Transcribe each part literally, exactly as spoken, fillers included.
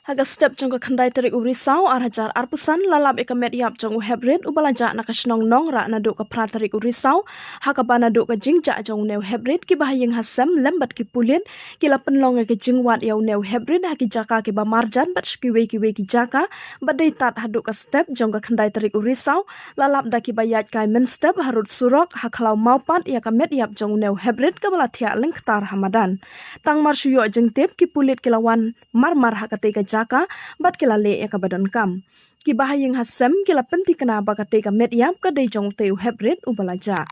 Ha ka step jong ka khyndai tarik u Risaw ar hajar arphew san la lap ïa ka met ïap jong u heprit uba la jah na ka shnong Nongrah naduh ka phra tarik u Risaw, ha kaba naduh ka jingjah jong une u heprit kiba ha ïing ha sem lem bad ki pulit ki la pynlong ïa ka jingwad ïa une u heprit ha ki jaka kiba marjan bad sha kiwei kiwei ki jaka, bad dei tad haduh ka step jong ka khyndai tarik u Risaw la lap da kiba ïaid kai mynstep harud surok ha khlaw Mawpat ïa ka met ïap jong une u heprit kaba la thiah lyngktar ha madan. Tang mar shu ïoh jingtip ki pulit ki la wan marmar ha katei ka jaka bad ki la leh ïa kaba donkam. Kiba ha ïing ha sem ki la pynthikna ba katei ka met ïap ka dei jong utei u heprit uba la jah.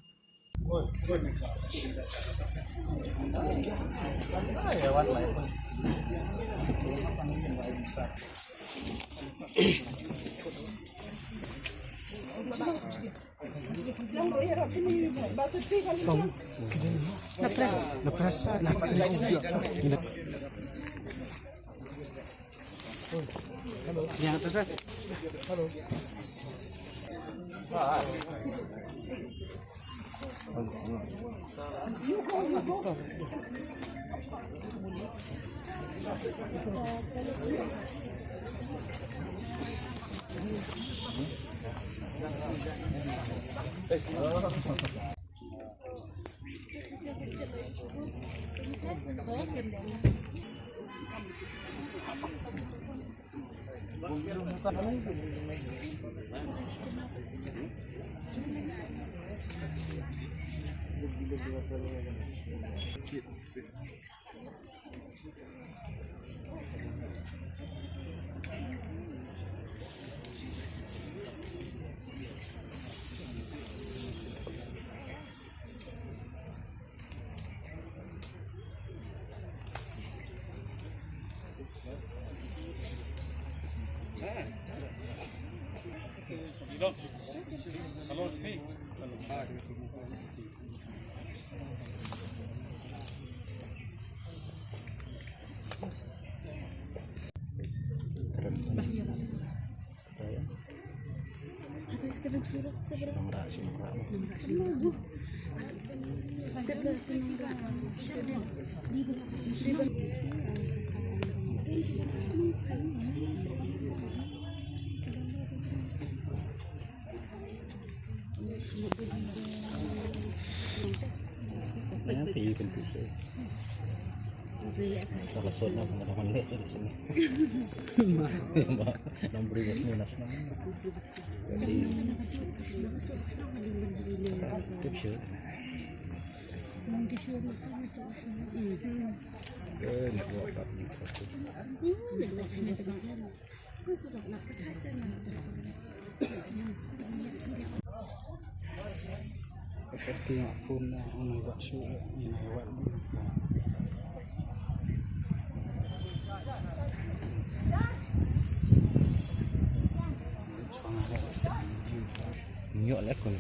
Nyok lek kon.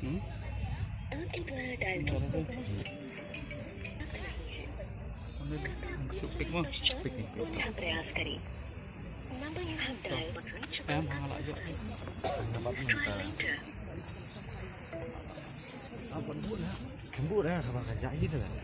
Hmm? Number you have dialed was reachable. Try later. Kan bu dah, kan bu dah, sama kerja gitu kan.